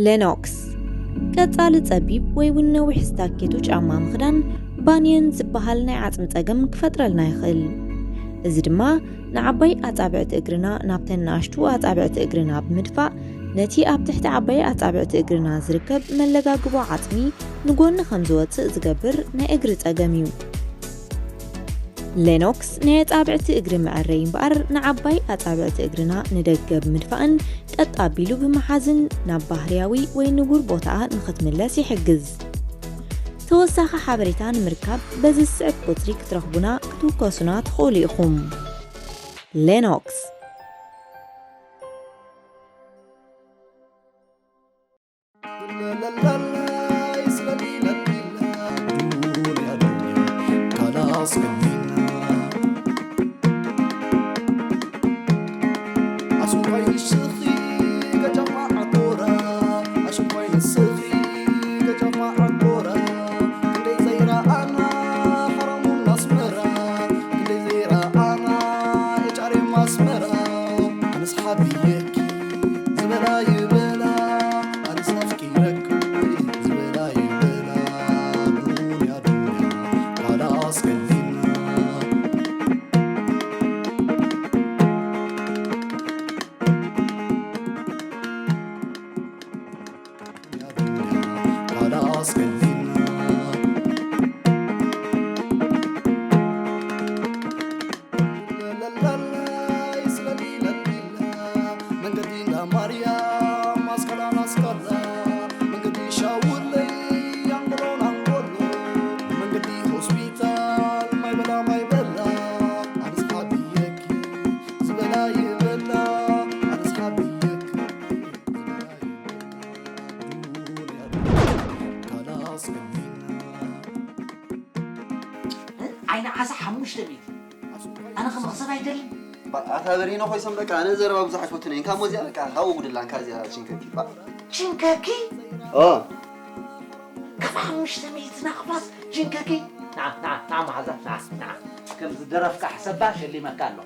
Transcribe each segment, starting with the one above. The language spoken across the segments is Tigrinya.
ሌኖክስ፣ ቀጻሊ ጸቢብ ወይ እውን ነዊሕ ስታኬቶ ጫማ ምኽዳን ባንየን ዝበሃል ናይ ዓጽሚ ጸገም ክፈጥረልና ይኽእል። እዚ ድማ ንዓባይ ኣጻብዕቲ እግርና ናብተን ንኣሽቱ ኣጻብዕቲ እግርና ብምድፋእ፣ ነቲ ኣብ ትሕቲ ዓባይ ኣጻብዕቲ እግርና ዝርከብ መለጋግቦ ዓጽሚ ንጎኒ ከም ዝወጽእ ዝገብር ናይ እግሪ ጸገም እዩ። ሌኖክስ ናይ ኣጻብዕቲ እግሪ መዐረዪ እምበኣር፣ ንዓባይ ኣጻብዕቲ እግርና ንደገ ብምድፋእን ቀጥ ኣቢሉ ብምሓዝን ናብ ባህርያዊ ወይ ንቡር ቦታኣ ንኽትምለስ ይሕግዝ። ተወሳኺ ሓበሬታ ንምርካብ በዚ ዝስዕብ ቁጽሪ ክትረኽቡና ክትውከሱና ትኽእሉ ኢኹም። ሌኖክስ። ኣይነ ዓሳ ሓሙሽተ ሚእቲ። ኣነ ከመኽሰብ ኣይደልን። ኣታ በሪኖ ኮይሶም በቃ ኣነ ዘረባ ብዙሕ ኣይፈቱን እየ። እንካ ሞዚያ በቃ ሃው ጉድላ እንካ እዚኣ ችንከኪ። ባ- ችንከኪ? ኦ። ካብ ሓሙሽተ ሚእቲ ናቕፋስ ችንከኪ? ና፣ ና፣ ና መሓዛ፣ ና፣ ና። ከም ዝደረፍካ ሕሰባ ሸሊመካ ኣሎ።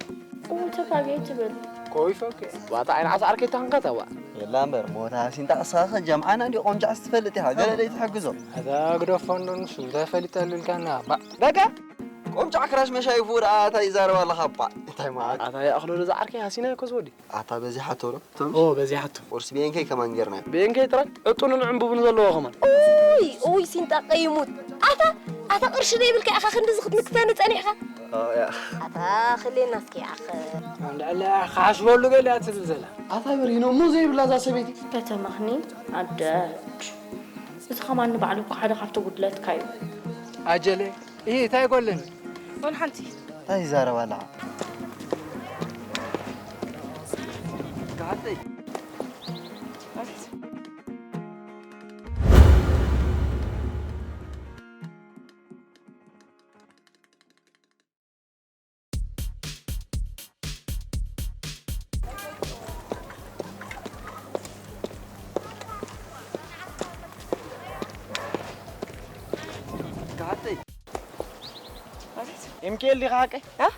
እው ተጋግየ ትብል። ኮይፈ ኦኬ። ዋታ ዓይን ዓሳ ዓርከይ ታንካ ተዋ። የላ እምበር፣ ሞታ ሲንጣ ዕሳኸ ጃምዓና እንዲ ቆምጫ ስትፈልጥ ኢኻ፣ ገለ ደይ ትሕግዞ። ኣታ ግደፎ እንዶ ንሱ፣ እንታይ ፈሊጠሉ ኢልካና፣ ባእ። በቃ፣ ቆምጫ ክራሽ መሻይፉ ደኣ እንታይ ይዛረብ ኣለኻ፣ ባእ። እንታይ ማለት? ኣታ ይኣኽለሉ ዝዓርከይ ሃሲናዮ ከዝወዲ። ኣታ በዚሓቶ ዶ? ቶም? ኦ፣ በዚሓቶ። ቁርሲ ብኤንከይ ከማን ጌርናዮ። ብኤንከይ ጥራይ? ዕጡንን ዕንቡብን ዘለዎ ከማን። ኡይ፣ ኡይ፣ ሲንጣ ቀይሙት። ኣታ፣ ኣታ ቅርሺ ዘይብልካ ኢኻ ክንድዚ ክትምክተኒ ጸኒሕካ? ኦ፣ ያ። ኣታ ክሌና እስኪ ኣኸ። እንድዕላ ክሓሽበሉ ገለ እያ ትብል ዘላ። ኣታ በሪኖ እሞ ዘይብላ እዛ ሰበይቲ። ከተማኽኒ ኣደች። እዚ ከማን ንባዕሉ እኮ ሓደ ካብቲ ጉድለትካ እዩ። ኣጀለ፣ እይ፣ እንታይ ይጎለኒ? ወላ ሓንቲ። እንታይ ይዛረብ ኣለኻ? ኤምኬል ዲኻ ሓቀይ? እ?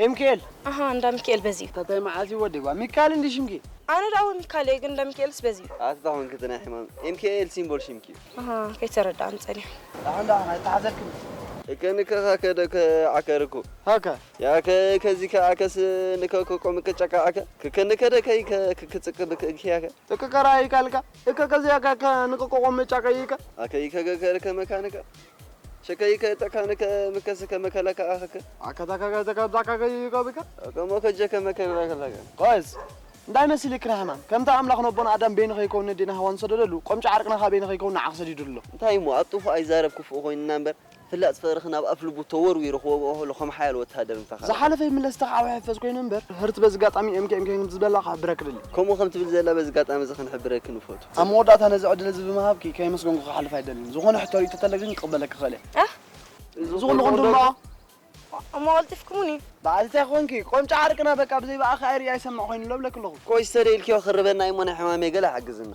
ኤምኬል። ኣሃ፣ እንዳ ሚካኤል በዚ እዩ። እንታይ መዓዝ እዩ ወዲ ጓ? ሚካል እንዲ ሽምኪ? ኣነ ደኣ እውን ሚካል እየ፣ ግን እንዳ ሚካኤልስ በዚ እዩ። ኣቲ ታኾንኪ እቲ ናይ ሕማም ኤምኬኤል ሲምቦል ሽምኪ እዩ። ኣሃ፣ ከይተረዳእኒ ጸኒሐ። ደሓን ደሓን ኣይተሓዘልክን። እከ ንከኻ ከደ ከ ዓከርኩ። ሃከ። ያከ ከዚ ከ ኣከስ ንከ ከቆም ከጨቃ ኣከ። ክከ ንከደ ከይ ከ ክጽቅ ብክ ያከ። ጥቅቀራ ይካልካ። እከ ከዚ ያካ ከ ንከ ቆቆም መጫቃ ይካ። ኣከ ይከ ገ ከ ከ መካንከ። ሸከይከ ጠካንከ ምከስከ መከለከ ኣኸከ። ኣከታከከ ተከብዳከከ ይቀብከ። ከሞ ከጀከ መከለከለከ። ቆይስ፣ እንታይ መሲልክ ንሕማም? ከምቲ ኣምላኽ ነቦና ኣዳም በይኑ ከይከውን ነዴና ሃዋን ዝሰደደሉ፣ ቆምጫ ዓርቅና ከኣ በይኑ ከይከውን ንዓኽ ሰዲዱሉ ኣሎ። እንታይ እሞ፣ ኣብ ጥፉእ ኣይዛረብ ክፉእ ኮይንና እምበር፣ ፍላጽ ፍቕርኺ ናብ ኣፍ ልቡ ተወርዊሩ ክወግኦ ከሎ ከም ሓያል ወተሃደር ምታኻ። ዝሓለፈ ይምለስ ተኻዕዊ ሕፈዝ ኮይኑ እምበር፣ ህርት በዚ ኣጋጣሚ ኤምኬ ኤምኬ ከም ዝበላ ክሕብረክ ደሊ። ከምኡ ከም ትብል ዘላ በዚ ኣጋጣሚ እዚ ክንሕብረክ ንፈቱ። ኣብ መወዳእታ ነዚ ዕድል እዚ ብምሃብኪ ከየመስገንኩ ክሓልፍ ኣይደልን። ዝኾነ ሕቶ ርእይቶ ተለ ግን ክቕበለክ ክኽእል እየ። ኣህ? እዚ ኩሉ ክንዲ እምበኣ? እሞ ቀልጢፍኩሙኒ። በዓል እንታይ ኮንኪ? ቆምጫ ዓርቅና በቃ ብዘይ ብኣኻ ኣይርኢ ኣይሰምዕ ኮይኑ ኣሎ እብለክ ኣለኹ። ቆይ ዝተደልክዮ ክርበና እሞ ናይ ሕማመይ ገለ ሓግዝና።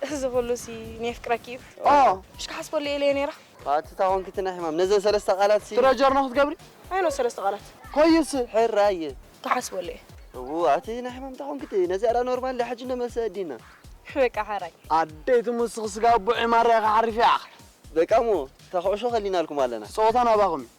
እዚ ኩሉሲ ነፍቅረኪ እዩ። ኦ። ምሽ ክሓስበሉ ኢለ እየ ነይረ። ኣቲ ታኾንኪ እቲ ናይ ሕማም ነዘን ሰለስተ ቃላት ሲ ትረጀርና ክትገብሪ? ኣይኖ ሰለስተ ቃላት። ኮይስ? ሕራየ። ክሓስበሉ እየ። እው ኣቲ ናይ ሕማም ታኾንኪ እቲ ነዚኣ ዳ ኖርማል ዳ ሕጂ እንዶ መልሲ ኣዲና። በቃ ሓራይ። ኣደይ ትምስኽ ስጋ ኣቦ ዒማርያ ክሓርፍ ኢኻ። በቃ እሞ እታ ኩዕሾ ከሊናልኩም ኣለና። ጸወታ ናባኹም እዩ።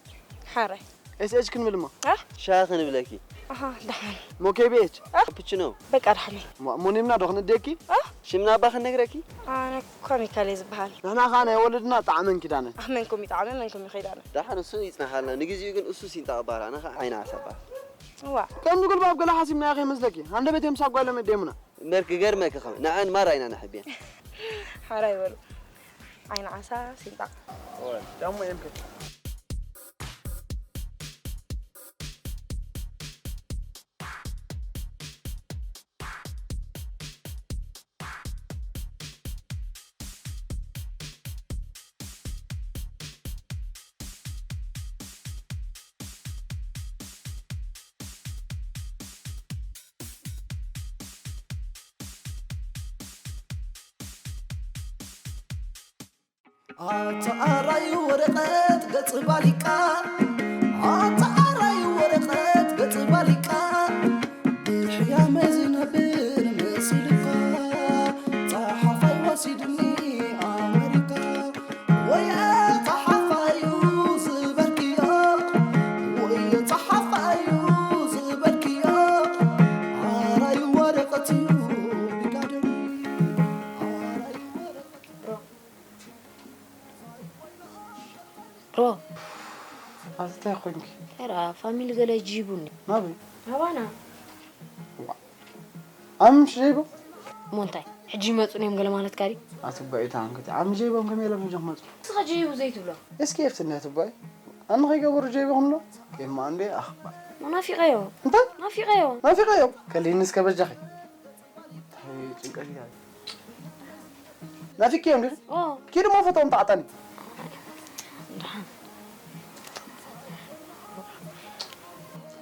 ሓራይ። ኤስኤች ክንብል እሞ። ኣ? ሻሂ ክንብለኪ። ኣሃ ደሓን። ሞ ኬቢኤች። ካፕችኖ። በቃ ደሓን። ሞ- ሞኒምና ዶ ክንደኪ? ኣ? ሽምና እባ ክንነግረኪ። ኣነ ኮሚካል እየ ዝበሃል። ንሕና ኸኣ ናይ ወለድና ጣዕመን ኪዳነን። ኣህ መንኩም ይጣዕመ መንኩም ይኸይዳነ። ደሓን እሱ ይጽናሓልና። ንግዚኡ ግን እሱ ሲንጣ እባሃል ኣነ ኸኣ ዓይኒ ዓሳ እባሃል። ዋ። ከም ንጉልባብ ገለ ሓሲብናዮ ከይመስለኪ። ሃንደበት እዮም ሳጓ ኢሎም የደየሙና። እምበርኪ ገርመኪ ኸም ንዐን ማራ ኢና ነሕብየን። ሓራይ በሉ። ዓይኒ ዓሳ ሲንጣ። ዳሞ እዮም ከ ኣታ ኣራዩ ወረቐት ገጽ ባሊቃ ኣታ ኣራዩ ወረቐት ገጽ ባሊቃ ብሕያመ ዝነብር መሲልካ ጸሓፋይ ወሲድኒ ኣመሪካ ወየ ጸሓፋዩ ዝበልክዮ ወየ ጸሓፋዩ ዝበልክዮ ኣራዩ ወረቐት እዩ ቢጋደኒ ኣራዩ ወረቐት ሮ ኣቲ እንታይ ኮንኪ? ሄራ ፋሚሊ ገለ ጅቡኒ። ናበይ? ናባና። ኣምሽ ጀይቦ? እሞ እንታይ? ሕጂ ይመጹን እዮም ገለ ማለትካ ድዩ? ኣቲ ባይታ ኣንክቲ ኣምሽ ጀይቦም ከመይ ኢሎም ሕጂ ክመጹ? ንስኻ ጀይቡ ዘይትብሎ። እስኪ ኤፍትነት ባይ ኣነ ከይገበሩ ጀይቦ ክምሎ? ከማ እንዴ ኣኽባ። ናፊቐዮ። እንታይ? ናፊቐዮ። ናፊቐዮ። ከሊኒ እስከ በጃኺ። እንታይ ጭንቀት እያ። ናፊቅዮም ዲኺ? ኦ። ኪዲ እሞ ፎቶኦም ተዓጣኒ።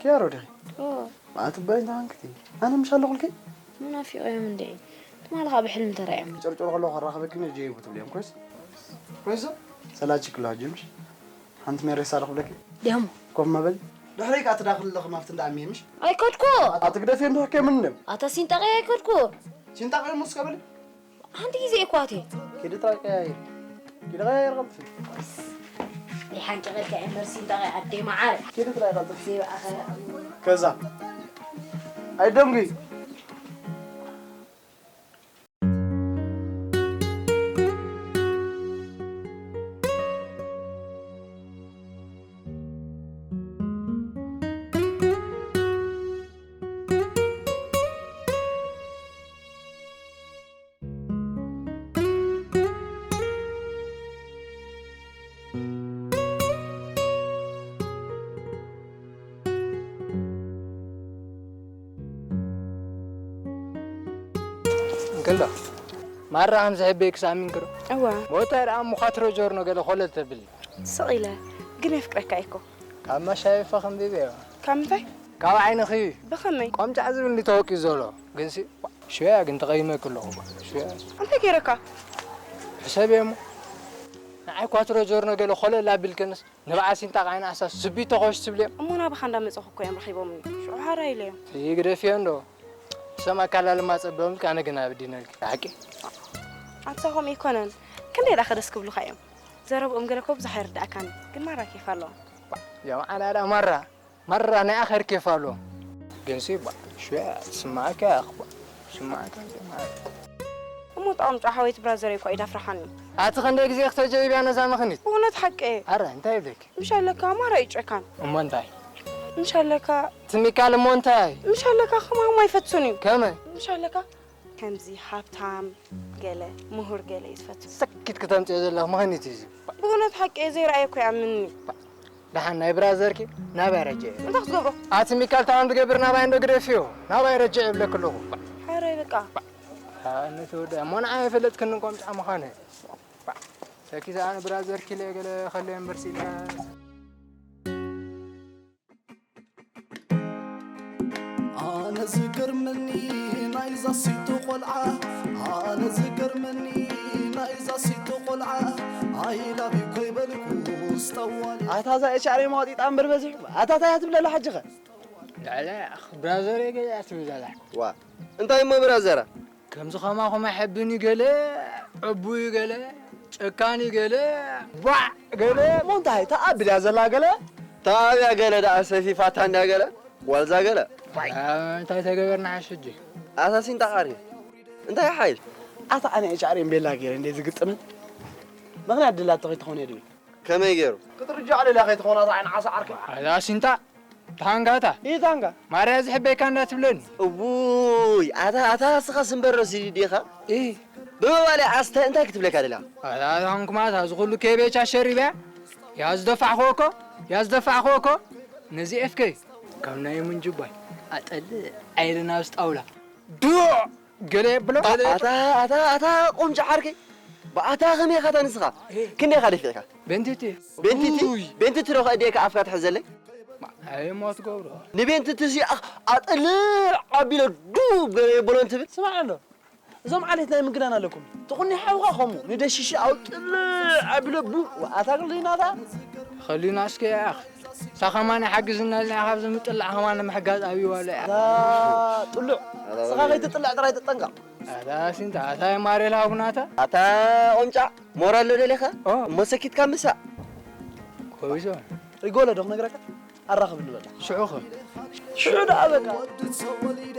ኪያሮ ዲኺ? ኦ። ኣቲ ባይ እንታ ሃንክቲ። ኣነ ምሽ ኣለኹልኪ? ናፊቅዮም እንዴ? ትማሊ ካብ ብሕልሚ ተራእዮም። ጨርጨር ከለኹ ከራኸበኪ ነ ጀይቡ ትብልዮም ኮይስ? ኮይስ? ሰላችክ ኣለዋ ጅምሽ። ሓንቲ ሜሬሳ ዶ ክብለኪ? ደሞ። ኮፍ መበል። ድሕረይ ከኣ ትዳኽል ኣለኺ ማፍቲ እንዳ ኣሚየ ምሽ? ኣይከድኩ። ኣቲ ግደፊ እንዶ ከምን ነው? ኣታ ሲንጣቂ ኣይከድኩ። ሲንጣቂ ሙስ ከብል? ሓንቲ ግዜ እኳ ኣትየ። ኪዲ ጥራይ ቀያይር። ኪዲ ቀያይር ቀልጥፊ። ናይ ሓንቂ ቀልካ እምበር ሲንጣቂ ኣደይ መዓር። ኪዲ ጥራይ ቀልጥፊ። ዘይበኣኸ። ከዛ። ኣይደምጉ። እንክልዶ ማራ ከም ዝሕበይ ክሰኣሚንክዶ? እወ። ሞታይ ደኣ እሞ ኳትሮ ጆርኖ ገለ ኮለል ተብሊ። ስቕ ኢለ ግን የፍቅረካ እየ እኮ። ካብ ማሻ ይፋ ከምቢበዮ። ካብ ምንታይ? ካብ ዓይንኺ። ብኸመይ? ቆምጫዕ ዝብል እንዲ ተወቂዩ ዘሎ። ግንሲ ሽያ ግን ተቐይመኪ ኣለኹ። ሽያ። እንታይ ገይረካ? ሕሰብየ እሞ ንዓይ ኳትሮ ጆርኖ ገለ ኮለል ኣቢልክንስ ንበዓል ሲንጣ ቃይና ኣሳ ስቢቶ ኮሽ ትብልዮም። እሞ ናባኻ እንዳመጸኹ እኮ እዮም ረኺቦምኒ። ሽዑ ሃራ ኢለዮም። ይግደፍዮ እንዶ። ሰም ኣካላልማ ጸበምልካ ኣነ ግን ኣብዲነልካ። ሓቂ። ኣንሳ ከምኡ ኣይኮነን። ክንደይ ደኣ ከደስ ክብሉኻ እዮም። ዘረብኦም ገለ እኮ ብዙሕ ኣይርድኣካን። ግን ማራ ኬፍ ኣለዎም። ያው ኣና ደኣ ማራ ማራ ናይ ኣኸር ኬፍ ኣለዎም። ግንሲ ባ ሽያ ትስማዓካ ያኽ ባ ስማዓካ ስማዓካ። እሞ ጣዕም ጫሓወይት ብራዘረይ እኮ ኢዳ ፍርሓኒ። ኣቲ ክንደይ ግዜ ክተጀይብያ ነዛ መኽኒት? ብእውነት ሓቂ እየ። ኣረ እንታይ ይብለኪ? ምሽ ኣለካ ማራ ይጨካን። እሞ እንታይ? ምሽ ኣለካ። ትሚካል እሞ እንታይ? ምሽ ኣለካ ከማን ኣይፈትሱን እዩ። ከመይ? ምሽ ኣለካ ከምዚ ሃብታም ገለ ምሁር ገለ እዩ ዝፈቱ። ሰኪት ክተምፅኦ ዘለኽ ምኽኒት እዩ እዚ። ብእውነት ሓቂ እየ ዘይረኣየ እኮ ይኣምንኒ። ደሓን ናይ ብራዘርኪ ናባይ ረጅዕ ይብል። እንታይ ክትገብሮ? ኣቲ ሚካል ታማም ዝገብር ናባይ እንዶ ግደፍዮ። ናባይ ረጅዕ ይብለክ ኣለኹ። ሓራይ በቃ። ነቲ ወዲ እሞ ንዓይ ኣይፈለጥክንን ቆምጫ ምዃነ። ሰኪት ኣነ ብራዘርኪ ኢለ ገለ ከለዮ እምበር ሲኢልካ። ኣነ ዝገርመኒ ናይዛ ሲቶ ቆልዓ ኣነ ዝገርመኒ ናይዛ ሲቶ ቆልዓ I love you ከይበልኩ ስጠዋል ኣታ እዛ ኤች ኣር ኤም ኣውጢጣ እምበር በዚሑ ኣታ ታይ እያ ትብለላ ሕጂ ኸ ልዕለ ብራዘር ገዛ ትብል ኣላ ዋ እንታይ እሞ ብራዘራ ከምዚ ኸማኹም ኣይሕብን እዩ ገለ፣ ዕቡይ እዩ ገለ፣ ጨካን እዩ ገለ፣ ቧዕ ገለ። እሞ እንታይ፣ እታ ኣብ ድያ ዘላ ገለ? ታብያ ገለ ደኣ ሰፊፋታ እንድያ ገለ፣ ዋልዛ ገለ። እንታይ ተገበርና ሓሽ ሕጂ? ኣሳሲን ጣቓሪ። እንታይ ሓይል? ኣታ ኣነ ኤች ኣር ኤም ቤላ ገይረ እንደ ዝግጥምን ምኽንያት ድላቶ ከይትኾነ ድብል። ከመይ ገይሩ? ክትርጃዕ ደልያ ከይትኾና እታ ዓይን ዓሳ ዓርከይ። ኣዛ ሲንታ ታንጋታ ይታንጋ ማርያ ዝሕበይካ እንዳትብለኒ። እውይ ኣታ ኣታ እስኻ ስምበሮ ሲዲ ዲኻ? እ ብምባል ኣስተ እንታይ ክትብለካ ደላ? ኣዛ ታንኩማታ ዝኹሉ ኬቤቻ ሸሪብያ ያዝደፋዕኹ እኮ ያዝደፋዕኹ እኮ ነዚ ኤፍከ ካብ ናይ ምንጅባይ ኣጠል ዓይሪ ናብ ስጣውላ ዱዕ ገለ የብሎ። ኣታ ኣታ ኣታ ቁምጫ ዓርከይ ብኣታ ከመይ ኢኻ ንስኻ ክንደይ ኢኻ ደፊዕካ? ቤንቲቲ ቤንቲቲ ቤንቲቲ ዶ ከእድየካ ኣፍካ ትሕዘለይ? ኣይ ሞት ገብሮ ንቤንቲቲ ሲ ኣጥልዕ ኣቢለ ዱብ ገለ የብሎን ትብል? ስማዕ ኣሎ እዞም ዓሌት ናይ ምግናን ኣለኩም ትኹኒ ሓውኻ ኸሙ ንደሽሽ ኣውጥልዕ ኣቢለ ቡ ኣታ ክልናታ ኸሊና እስከ ያኣኽ ሳኸማን ሓግዝና ኢልና ካብ ዝምጥላዕ ኸማን ንምሕጋዝ ኣብይዋለ እያ። ጥሉዕ ስኻ ከይትጥልዕ ጥራይ ትጠንቀቕ። ኣታ ሲንታ ኣታ የማሬል ሃቡናታ ኣታ ቁምጫ ሞራል ዶ ደሊኻ? ኦ። እሞ ሰኪትካ ምሳእ ኮይዞ ሪጎለ ዶ ክነግረካ ኣራኽብ ንበላ ሽዑኸ ሽዑ ደኣ በቃ ወዲ ተወሊደ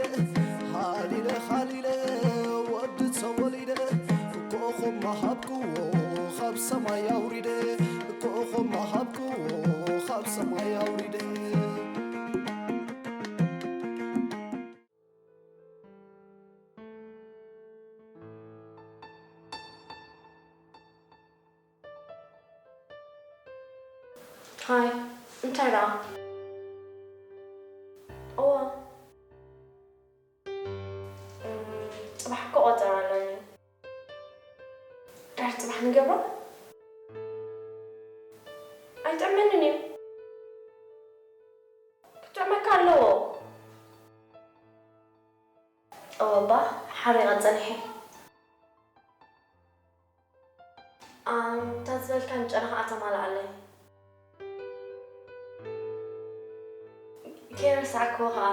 ሃሊለ ሃሊለ ወዲ ተወሊደ ኮኾብ መሃብክዎ ካብ ሰማይ ኣውሪደ ኮኾብ መሃብክዎ ካብ ሰማይ ኣውሪደ ሃይ እንታይ ደኣ? እዋ እም፣ ጽባሕ እኮ ቆጸራ ኣለኒ። ድሕሪ ጽባሕ ንገብሮ? ኣይጥዕመንን እዩ። ክጥዕመካ ኣለዎ። እወ እባ ሓሪቐ ጸኒሐ። ኣም፣ እታ ዝበልካኒ ጨና ኸኣ ተማልኣለይ። ከይረሳዕክዎ ኸኣ፣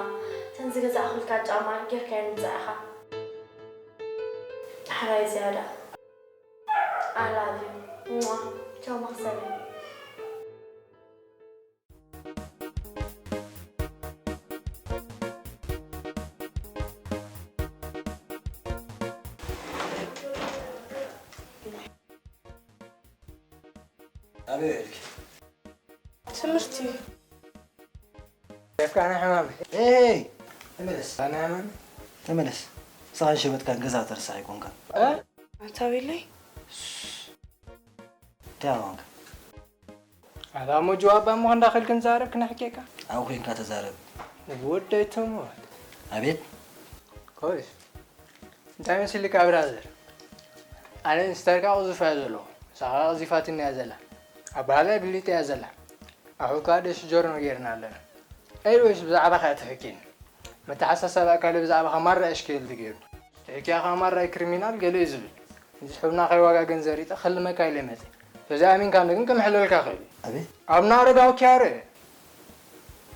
እተን ዝገዛእኹልካ ጫማ ጌርካየን ምጻእ ኢኻ። ሓራይ ዝያዳ። I love you. ሟ። ቻው መኽሰበይ። ኣበይ ውዒልኪ? ትምህርቲ ደፍካና ሕማም ኤይ ተመለስ ኣና ሕማም ተመለስ። ንስኻን ሸበጥካን ገዛ ተርሳዕ ኣይኮንካን። ኣታዊለይ እንታይ ኣልዋንካ? ኣታ ሞ ጀዋባ እሞ እንዳኸልክ ንዛረብ ክነሕኬካ ኣብኡ ኮይንካ ተዛረብ። ወደይ ተሞት ኣቤት ኮይስ እንታይ መሲልካ ብራዘር ኣነ ንስተርካ ቅዙፍ እያ ዘለኹ ንሳኻ ቅዚፋትኒ እያ ዘላ ኣባህላይ ብሊጥ እያ ዘላ ኣኹልካ ደሽ ጆርኖ ጌርና ኣለና ኤልወይስ ብዛዕባኻ እያ ትሕኪኒ መተሓሳሰባ ካለ ብዛዕባኻ ማራ እሽክል ትገይሩ ትሕኪያ ኸዓ ማራ ክሪሚናል ገለ እዩ ዝብል እዚ ሕብና ከይዋጋገን ዘሪጠ ከልመካ ኢለ መፀ ተዚኣሚንካ ግን ክምሕለልካ ኽእል እዩ ኣቤት ኣብና ኣረጋዊ ኪያረ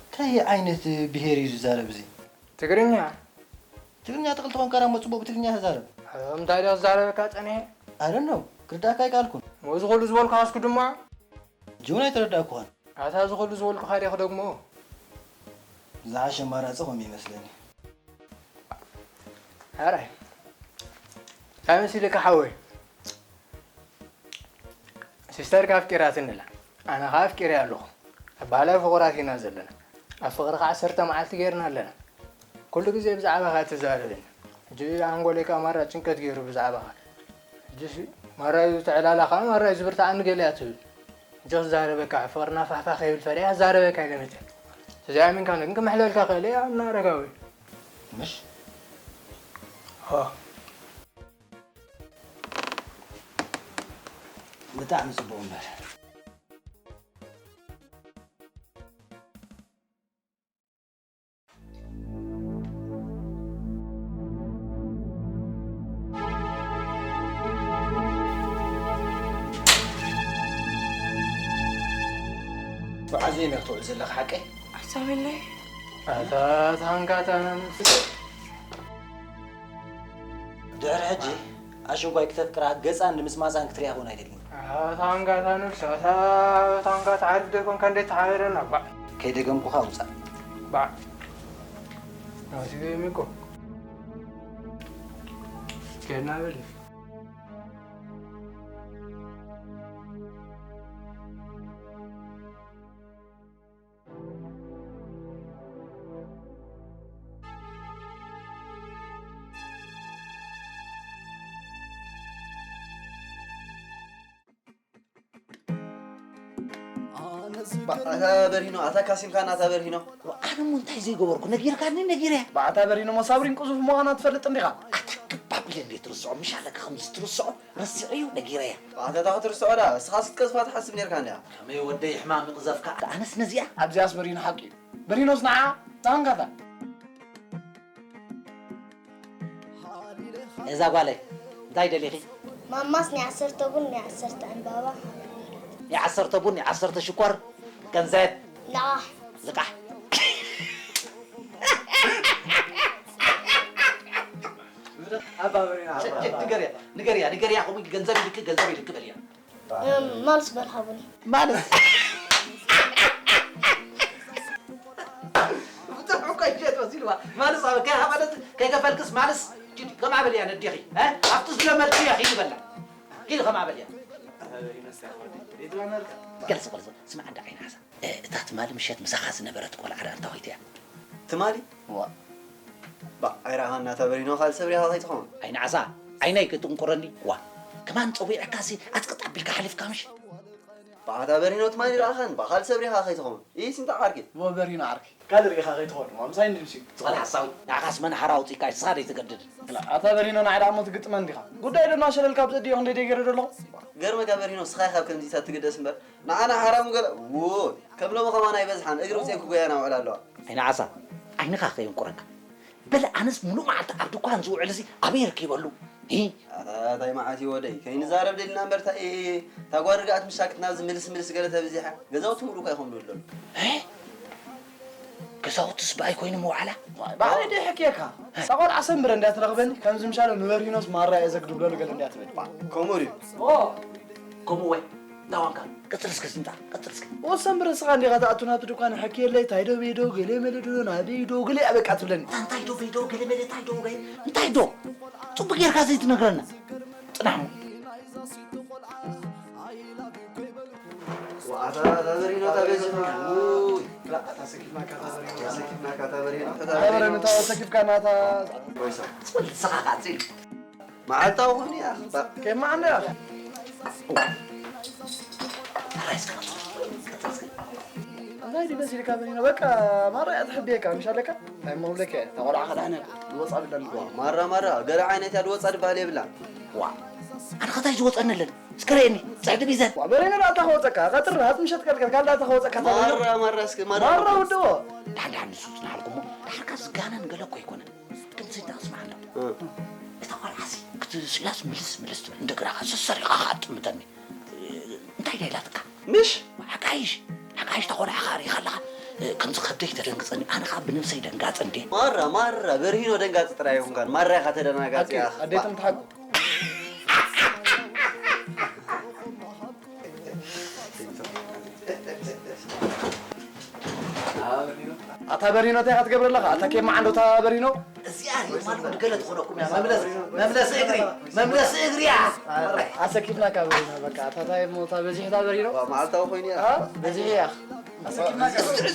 እንታይ ዓይነት ብሄር እዩ ዝዛረብ እዚ? ትግርኛ ትግርኛ ትኽእል ተኾንካ ዳሞ ፅቡቕ ብትግርኛ ተዛረብ። እንታይ ዶ ዝዛረበካ ፀኒሐ I don't know ክርዳእካ ኣይከኣልኩን። ሞዚ ኩሉ ዝበልኩ ሃስኩ ድማ ጅውን ኣይተረዳእኩኻን። ኣታ እዚ ኩሉ ዝበልኩኻ ዲኹ ደግሞ ዝሓሸ ኣማራፂ ከምኡ ይመስለኒ። ሕራይ እንታይ መሲልካ ሓወይ ሲስተርካ ኣፍቂራትኒ ኣላ ኣነ ኸዓ ኣፍቂረያ ኣለኹ ኣብ ባህላዊ ፍቑራት ኢና ዘለና ኣብ ፍቕሪ ኸዓ ዓሰርተ መዓልቲ ገይርና ኣለና ኩሉ ግዜ ብዛዕባኻ እያ ትዛረበኒ ሕጂ ኣንጎለይ ከኣ ማራ ጭንቀት ገይሩ ብዛዕባኻ ሕጂሲ ማራ እዩ ተዕላላ ኸዓ ማራ እዩ ዝብርትዓኒ ገለ እያ ትብል ሕጂ ክዛረበካ ፍቕርና ፋሕፋሕ ከይብል ፈሪሐ ክዛረበካ ኢለ መፅየ ተዘይኣሚንካኒ ግን ክምሕለልካ ክእል እየ ኣና ኣረጋዊ ምሽ ብጣዕሚ ፅቡቕ እምበር ብዓዘይ መኽትውል ዘለኻ ሓቀይ ኣሳዊለይ ኣታ ታንካታ ነምስ ድሕሪ ሕጂ ኣሽንኳይ ክተፍቅራ ገጻን ንምስማሳን ክትሪኣ እውን ኣይደልን። ታንጋታ ንብሳ ታንጋታ ዓዲ ኮንካ እንዴት ተሓበረና ባዕ ከይደገምኩኻ ውጻእ። ባዕ ናሲበ ሚኮ ከና በል ኣታ በርሂኖ ኣታ ካሲምካና ኣታ በርሂኖ። ኣነ እሞ እንታይ ዘይገበርኩ ነጊርካኒ ነጊረያ። ኣታ በርሂኖ እሞ ሳብሪን ቅዙፍ ምዃና ትፈልጥ እንዲኻ። ኣታ ክባብ ኢለ እንዴ ትርስዖ ምሽ ኣለካ ከምዚ ትርስዖ ረሲዐዮ ነጊረያ። ኣታ እታ ክትርስዖ ዳ እስኻስ ክትቀዝፋ ትሓስብ ኔርካ እንዲያ። ከመይ ወደይ ሕማም ይቕዘፍካ። ኣነስ ነዚኣ ኣብዚኣስ በርሂኖ ሓቂ እዩ። በርሂኖስ ንዓ ዛንጋታ እዛ ጓለይ እንታይ ደሊኺ? ማማስ ናይ ዓሰርተ ቡን ናይ ዓሰርተ ዕምባባ ሃበኒ ኢላትኒ። ናይ ዓሰርተ ቡን ናይ ዓሰርተ ሽኮር ገንዘብ ልቓሕ። ልቓሕ። ንገርያ ንገርያ ንገርያ ከምኡ ኢሉ ገንዘብ ኢልኪ ገንዘብ ኢልኪ በልያ። ማልስ በል ሃቡኒ። ማልስ ብጥዑም ቀጀት ወሲድዋ ማልስ ኣብ ከይ ሃበለት ከይከፈልክስ ማልስ ኪዲ ከምኣ በልያ ነዴኺ እ ኣብቲ ዝለመድክዮ ኪዲ በላ ኪዲ ከምኣ በልያ። ገልጽ ገልጽ ስማዕ እንዳ ዓይኒ ዓሳ እታ ትማሊ ምሸት ምሳኻ ዝነበረት ቆልዓ ደኣ እንታ ኮይታ እያ? ትማሊ ዋ ባዕ ኣይረኣኻን ናታ በሪኖ ካልእ ሰብ ሪኻ ከይትኸውን። ኣይኒ ዓሳ ዓይነይ ክትንቁረኒ ዋ ከማን ጸዊዐካሲ ኣጽቅጥ ኣቢልካ ሓሊፍካ ምሽ? ባዕ ኣታ በሪኖ ትማሊ ረኣኻን ባዕ ካልእ ሰብ ሪኻ ከይትኸውን። ኢስ እንታ ዓርኪ። እሞ በሪኖ ዓርኪ ካልእ ሪኢኻ ከይትኸውን እሞ ምሳይ እንድምሲ። ዝኸል ሓሳዊ ንዓኻስ መን ሓራ ኣውጺእካ ንስኻ ደይትገድድ። ኣታ በሪኖ ንዓይ ደኣ እሞ ትግጥመን ዲኻ? ጉዳይ ዶ እናሸለልካ ኣብ ዘድዮ ክንደይ ደይገይረ ዶ ኣለኹ? ገርመካ በሪኖ ስኻ ኢኻ ኣብ ከምዚታት ትግደስ እምበር ንዓና ሓራ ምገለ ውይ ከም ሎሚ ኸማን ኣይበዝሓን እግሪ ውፅኤ ክጎያና ውዕላ ኣለዋ። ኣይኒ ዓሳ ዓይንኻ ከየንቁረካ። በለ ኣነስ ሙሉእ መዓልቲ ኣብ ድኳን ዝውዕል እዚ ኣበይ ረኪበሉ? ሂ። ኣታ ታይ መዓት እዩ ወደይ ከይንዛረብ ደሊና እምበር ታይ እታ ጓል ርግኣት ምሻ ክትናዚ ምልስ ምልስ ገለ ተብዚሓ ገዛውቲ ሙሉእ እኳ ይኾኑ ኣለሉ። ሂ። ገዛውትስ ብኣይ ኮይኑ ምውዓላ? ባዕለይ ደይ ሕክየካ እዛ ቆልዓ ሰንብረ እንድያ ትረኽበኒ ከምዚ ምሻሎ ንበሪኖስ ማራ እየ ዘግድብለሉ ገለ እንድያ ትብል። ከምኡ ድዩ? ከምኡ ወይ እንዳዋንካ ቀጽል እስከ ዝምጣ ቀጽል እስከ። ወሰን ብረስኻ እንዲኻ ትኣቱ ናብቲ ድኳን ሕክየለይ ታይ ዶ ቤዶ ገለ መለ ዶ ናበይ ዶ ገለ እያ በቃ ትብለኒ። እንታይ ዶ ቤዶ ገለ መለ ታይ ዶ ገለ እንታይ ዶ ጽቡቅ ጌርካ ዘይትነግረና ጽናሕ። ወኣታ ታበሪኖ ታበዚሑ ውይ ኣታ ሰኪፍናካ ታበሪኖ ሰኪፍናካ ታበሪኖ ታበሪኖ ታበሪኖ ታበሪኖ ሰኪፍካ ናታ ጽቡቅ ዝሰኻኻ ጽል መዓልታዊ ኮይኑ እያ። ከማና እንታይ ድዩ መሲልካ በኒኖ? በቃ ማራ እያ ትሕብየካ፣ ምሽ ኣለካ? እንታይ እሞ እብለካ እየ፣ እታ ቆልዓ ከድሓና እኮ፣ ድወፃ ብላ ኣለዋ። ማራ ማራ፣ ገለ ዓይነት እያ ድወፃ ድበሃል የብላን። ዋ፣ ኣነ ኸ እንታይ ዝወፀኒ ኣለኒ? እስከ ርእየኒ፣ ፅሕዲ ቢዘን። ዋ፣ በሬነ ደኣ እታ ከወፀካ፣ ቀጥሪ፣ ሃት ምሸት ቀልቀል፣ ካልእ እታ ከወፀካ፣ እታ በሬነ። ማራ ማራ፣ እስከ ማራ። ማራ ውድኦ። ድሓን ድሓን ንሱ ፅናሓልኩሞ፣ ድሓርካ ዝጋነን ገለ እኮ ኣይኮነን። ግን ስንታ ስምዓና። እታ ቆልዓሲ ክትስእላስ ምልስ ምልስ ትብል እንደገና ከኣ ሰሰሪኻ ከኣ ትጥምተኒ። እንታይ ደኣ ኢላትካ? ምሽ ሓቃይሽ ሓቃይሽ እታ ቆልዓ ከኣ ርኢኻ ኣለኻ። ከምዚ ከብደይ ተደንግጸኒ ኣነ ከኣ ብነብሰይ ደንጋጺ እንዴ። ማራ ማራ በርሂኖ ደንጋጺ ጥራይ ኣይኮንካን ማራ ኢኻ ተደናጋጺ ኢኻ። ኣዴ ትምትሓጎ። ኣታ በሪኖ እንታይ ኢኻ ትገብር ኣለኻ? ኣታ ኬፍ መዓንዶ እታ በሪኖ። እዚኣ ሪማን ወዲ ገለ ትኾነኩም እያ። መምለስ መምለሲ እግሪ መምለሲ እግሪ እያ። ኣሰኪፍናካ በሪኖ በቃ። ኣታ እንታይ እሞ እታ በዚሕታ በሪኖ። መዓልታዊ ኮይኑ እያ። በዚሕ እያ። ኣሰኪፍናካ በሪኖ።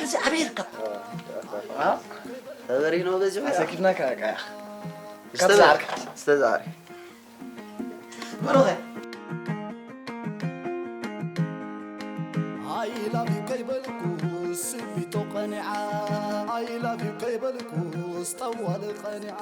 እዚ ኣበይ ይርከብ? በሪኖ በዚሑ እያ። ኣሰኪፍናካ በቃ። ስተዛርካ ስተዛሪ ብሩኸ I love you ከይበልኩ ስቢቶ ቀኒዓ I love you ከይበልኩ ስጠዋል ቀኒዓ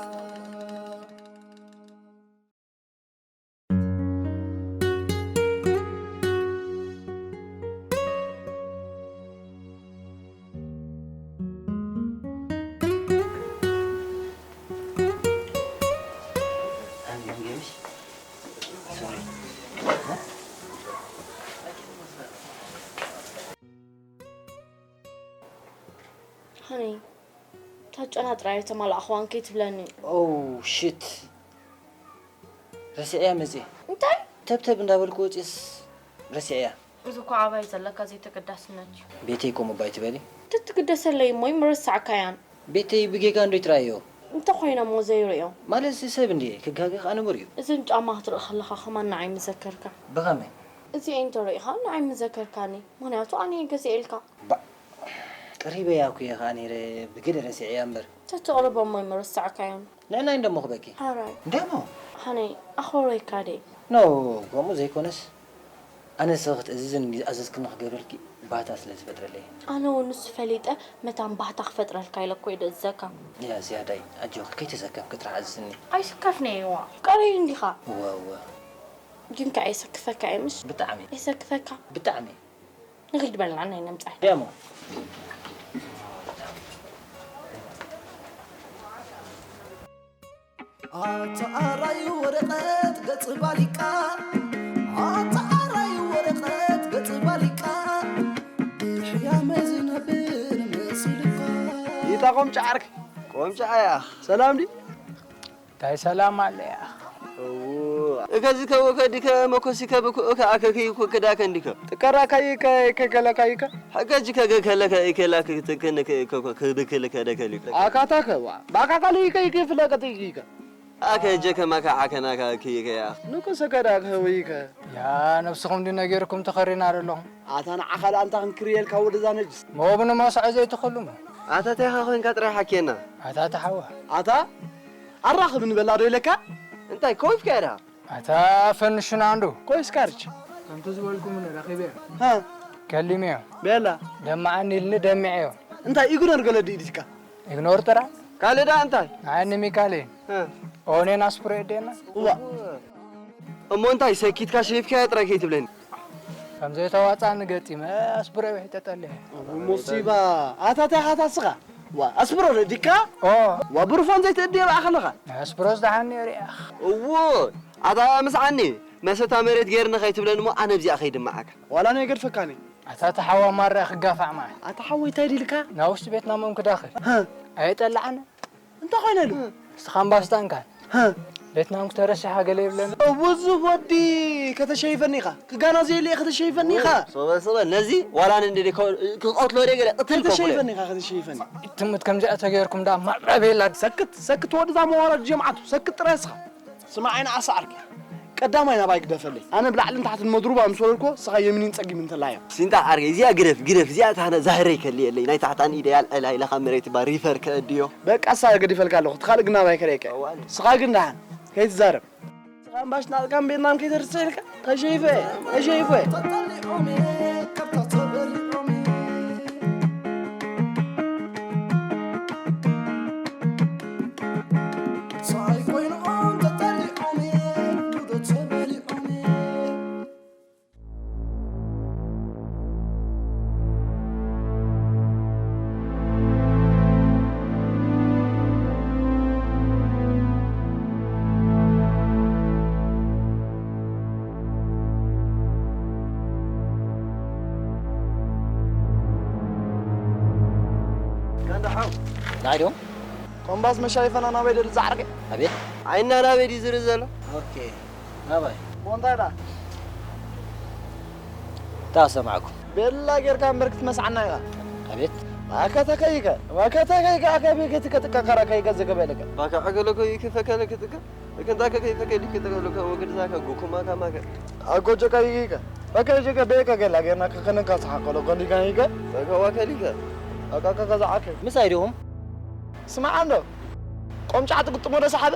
ሃኒ፣ እታ ጨና ጥራይ ኣይተማላእኽዋን ከይትብለኒ። ኦው ሽት። ረሲዐያ መፅየ። እንታይ? ተብተብ እንዳበልኩ ወፅየስ ረሲዐያ። እዚ እኮ ኣባይ ዘለካ ዘይተገዳስነት እዩ። ቤተይ ከምኡ ባይ ትበሊ? ትትግደሰለይ እሞ ይምረሳዕካያን። ቤተይ ብጌጋ እንዶ ይትረኣዮ? እንተኾይነ እሞ ዘይርእዮ። ማለት እዚ ሰብ እንድየ፣ ክጋገ ከኣ ንቡር እዩ። እዝን ጫማ ክትርኢ ከለኻ ከማን ንዓይ ምዘከርካ። ብኸመይ? እዚኤን እንተርኢኻ ንዓይ ምዘከርካኒ። ምኽንያቱ ኣነ እየ ገዚኤልካ። ባእ፣ ቀሪበያ እኮ እየ ከኣ ነይረ፣ ብግዲ ረሲዐያ እምበር። ተተቕርቦ እሞ ይምረሳዕካያን። ንዕናይ እንደሞ ክበኪ። ሓራይ። እንደሞ? ሓነይ፣ ኣኽብረይካ ደይ? ኖ፣ ከምኡ ዘይኮነስ፣ ኣነ ንስኺ ክትእዝዝን ዝኣዘዝክኒ ክገብረልኪ ባህታ ስለ ዝፈጥረለይ። ኣነ እውን ንሱ ፈሊጠ መታን ባህታ ክፈጥረልካ ኢለ እኮ እየ ደእዝዘካ። ያ ዝያዳይ፣ ኣጆኺ ከይተሰከፍኪ ጥራሕ ኣዝዝኒ። ኣይስከፍን'የ ዋ። ፍቃረይ እንዲኻ። እወ፣ እወ። ግን ከኣ የሰክፈካ እየ ምሽ? ብጣዕሚ። የሰክፈካ። ብጣዕሚ። ንኺድ በልና ናይ ነምጻይ። ደሞ። ኣታ ኣራይ ወረቐት ገጽ ባሊቃ፣ ኣታ ኣራይ ወረቐት ገጽ ባሊቃ፣ ድሕያ መዝነብር መሲልካ። ይታ ቆምጫ ዓርኪ። ቆምጫ ኣያ። ሰላም ዲ? እንታይ ሰላም ኣለ ያኽ? እዉ። እከዚ ከወከ ዲከ መኮሲ ከብኩ እከ ኣከኪ ኩ ክዳከ እንዲከ። ትቀራ ካይከ፣ ከገለ ካይከ። ሕገ እጅ ከገ ከለከ ኢከላ ክትክን ከ-፣ ከ-፣ ከ-፣ ክብክል ከደከል ይከ። ኣካታ ከዋ። ባካ ካሊ ከይከ ፍለቀት ይከ። ኣከ እጀ ከማካ ዓከናካ ክይከ ያ። ንኩ ሰከዳ ከወይከ። ያ ነብስኹም ዲ ነጌርኩም ተኸሪና ኣለኹም። ኣታ ንዓኻ ደኣ ኣንታ ክንክርየልካ ወደዛ ነጅስ። መወብኒ መውስዐ ዘይትኸሉሞ። ኣታ እንታይ ኢኻ ኮይንካ ጥራይ ሓኪየና። ኣታ ተሓዋ። ኣታ ኣራኽብ ንበላ ዶ ኢለካ? እንታይ ኮይፍካ ኢኻ? ኣታ ፈንሽና እንዶ። ኮይስ ካርች። ከምቲ ዝበልኩምኒ ረኺበዮ። ሃ። ከሊመዮ። ቤላ። ደምዓኒ ኢልኒ ደሚዐዮ። እንታይ ኢግኖር ገለ ድዩ ኢልካ? ኢግኖር ጥራይ። ካልእ ደኣ እንታይ? ንዓኒ ሚካሌ። ሃ። ኦኔን ኣስፕሮ የደና። እዋ። እሞ እንታይ ሰኪትካ ሸይፍካዮ ጥራይ ከይትብለኒ። ከም ዘይተዋጻኒ ገጢመ ኣስፕሮ ውሒጠ ጠሊዐ። ሙሲባ። ኣታ እንታይ ኢኻ ኣታ ስኻ? ዋ፣ ኣስፕሮ ዶ ዲካ? ኦ። ዋ፣ ብሩፋን ዘይትእድዮ በኣ ከለኻ? ኣስፕሮስ ደሓን ነይሩ እያ። እዎ፣ ኣታ ምስዓኒ፣ መሰታ መሬት ጌርኒ ከይትብለኒ እሞ ኣነ ብዚኣ ከይድምዓካ። ዋላ ናይ ገድፈካኒ። ኣታ ተሓዋ ማራ ክጋፋዕ ማይ። ኣታ ሓወይ እንታይ ዲልካ? ናብ ውሽጢ ቤትና መምክዳኽል። ሃ። ኣየጠላዕነ? እንታይ ኮይነ ኢሉ? እስኻ ኣምባስታንካ። ሃ። ቤትና እንኩ ተረሲሓ ገለ ይብለኒ። እውዚ ወዲ ከተሸይፈኒ ኢኻ። ክጋና ዘየለ ከተሸይፈኒ ኢኻ። ሶበ ሶበ ነዚ ዋላ ንንዲ ክቐትሎ ደይ ገለ ቅትል ከብሎ። ከተሸይፈኒ ኢኻ፣ ከተሸይፈኒ። ትምት ከምዚኣ ተገይርኩም ደኣ ማዕበላ። ሰክት፣ ሰክት ወድዛ መዋረድ ጀምዓቱ፣ ሰክት ጥራይ እስኻ። ስማዕ ዓይኒ ዓሳ ዓርኪ። ቀዳማይ ናባይ ግደፈለይ። ኣነ ብላዕልን ታሕትን መድሩባ ምስ ወረድኮ፣ እስኻ የሚንን ጸጊምን ተላዮ። ሲንጣ ዓርከይ፣ እዚኣ ግደፍ፣ ግደፍ፣ እዚኣ ታህና ዛህረይ ከልየለይ። ናይ ታሕታን ኢደይ ኣልዕላ ኢላ ካብ መሬት እባ ሪፈር ከእድዮ። በቃ እሳ ገዲፈልካ ኣለኹ፣ እቲ ካልእ ግን ናባይ ከርእየካ። እዋን። እስኻ ግን ደሓን፣ ከይትዛረብ። እስኻ እምባሽ ናጽካን ቤትናን ከይተርስዕ ኢልካ፣ ከሸይፈ፣ ከሸይፈ። ተጠሊዖም፣ ከብታ ተበሊዖም። ሳይ ኮይኖም ተጠሊዖም፣ ጉዶ ተበሊዖም። ጋንዳ ሓው። ንዓይ ዶ? ኮምባስ መሻይፈና ናበይ ደል ዝዓርገ? ኣቤት። ዓይና ናበይ ድዩ ዝርኢ ዘሎ? ኦኬ። ናባይ? ቦንታይ ዳ? እታ ሰማዕኩም። ቤላ ጌርካ እምበር ክትመስዓና ኢኻ። ኣቤት። ዋከተከይከ፣ ዋከተከይከ፣ ኣከቢ ክትከ ጥቀከራ ከይከ ዝገበለከ። ባካ ዕገለኮ ይክፈከለ ክትከ። እከንታ ከከይ ፈከል ይክተቀሉ ከወግድ ዛካ ጉኩማ ካማከ። ኣጎጆ ከይከ። ፈከል ጀከ ቤከ ገላ ጌርና ከከነካ ሰሓቀሎ ከሊካ ይከ። ፈከዋ ከሊከ። ኣቃቃ ከዛዓከ። ምሳይ ዲኹም? ስማዕ እንዶ። ቆምጫዕ ትግጥሞ ዶ ሰሓበ?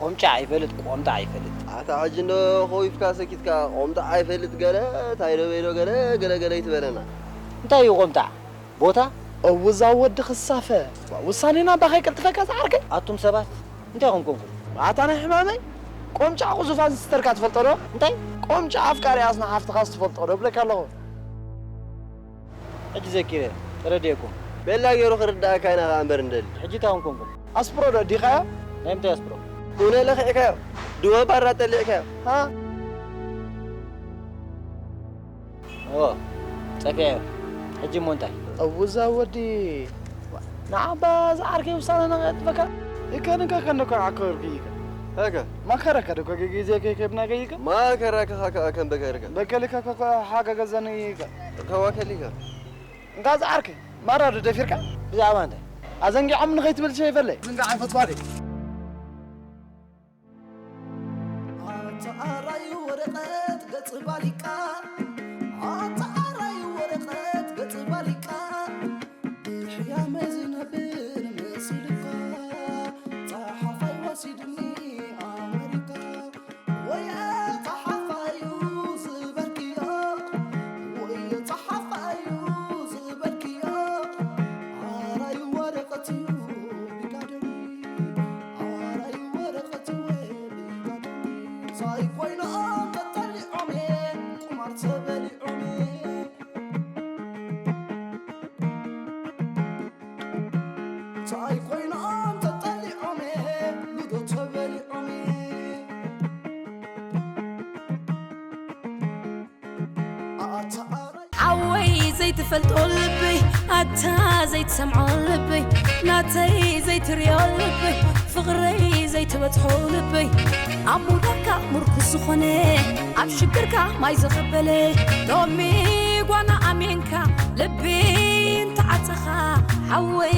ቆምጫዕ ኣይፈልጥ፣ ቆምጣዕ ኣይፈልጥ። ኣታ ሕጂ እንዶ ኾይፍካ ሰኪትካ፣ ቆምጣዕ ኣይፈልጥ ገለ፣ ታይዶ በይዶ ገለ፣ ገለ ገለ ይትበለና። እንታይ እዩ ቆምጣዕ? ቦታ? እውዛ ወዲ ክሳፈ። ውሳኔና ባኸይ ቀልጥፈካ ዝዓርከይ? ኣቱም ሰባት፣ እንታይ ኢኹም ኮንኩም? ኣታ ናይ ሕማመይ? ቆምጫዕ ቁዙፋን ስተርካ ትፈልጦ ዶ? እንታይ? ቆምጫዕ ኣፍቃሪ ኣስና ሓፍትኻስ ትፈልጦ ዶ? ብለካ ኣለኹ። ሕጂ ዘኪረ፣ ተረዲኤኩም። ቤላ ገይሩ ክርዳእካ ኢና ኸኣ እምበር እንደሊ። ሕጂ እንታይ ኮንኩም? ኣስፕሮ ዶ ዲኻዮ? ናይ ምንታይ ኣስፕሮ? እውነ ለኺዕካዮ? ድወ ባራ ጠሊዕካዮ? ሃ? ኦ፣ ጸፊዐዮ። ሕጂ እሞ እንታይ? እውዛ ወዲ፣ ንዓባ ዝዓርከይ ውሳነ ነቐጥበካ? ይከንካ ከነኮ ዓከርኩ ይከ። هكا. ما خرك هذا كوكي زي كي كيف ناقيك؟ ما خرك هكا كان بكرك. بكلك هكا حاجة جزانيك. كواكليك. انت عارك. ما راد دفيرك. بزعما انت. أزنجي عم نغيت بالشيء فلي. زنجي عم فطواري. ኣታ ኣራዩ ወረቐት ገጽ ባሊቃ፣ ኣታ ኣራዩ ወረቐት ገጽ ባሊቃ፣ ብሕያመ ዝነብር መሲልካ፣ ጸሓፋይ ወሲድኒ ኣመሪካ። ወየ ጸሓፋዩ ዝበልክዮ፣ ወየ ጸሓፋዩ ዝበልክዮ፣ ኣራዩ ወረቐት እዩ ቢጋደኒ። ኣራዩ ወረቐት ወ ቢጋደኒ። ሳይኮይኖም ተጠሊዖም፣ ቁማር ተበሊዖም። ሳይኮይኖም ተጠሊዖም፣ ሉዶ ተበሊዖም። ኣታ ኣራዩ ሓወይ ዘይትፈልጦ ልበይ፣ ኣታ ዘይትሰምዖ ልበይ፣ ናተይ ዘይትርእዮ ልበይ፣ ፍቕረይ ዘይትበጽሖ ልበይ፣ ኣብ ምውዳቕካ ምርኩስ ዝኾነ፣ ኣብ ሽግርካ ማይ ዘቐበለ፣ ሎሚ ጓና ኣሜንካ ልቢ እንተዓጸኻ፣ ሓወይ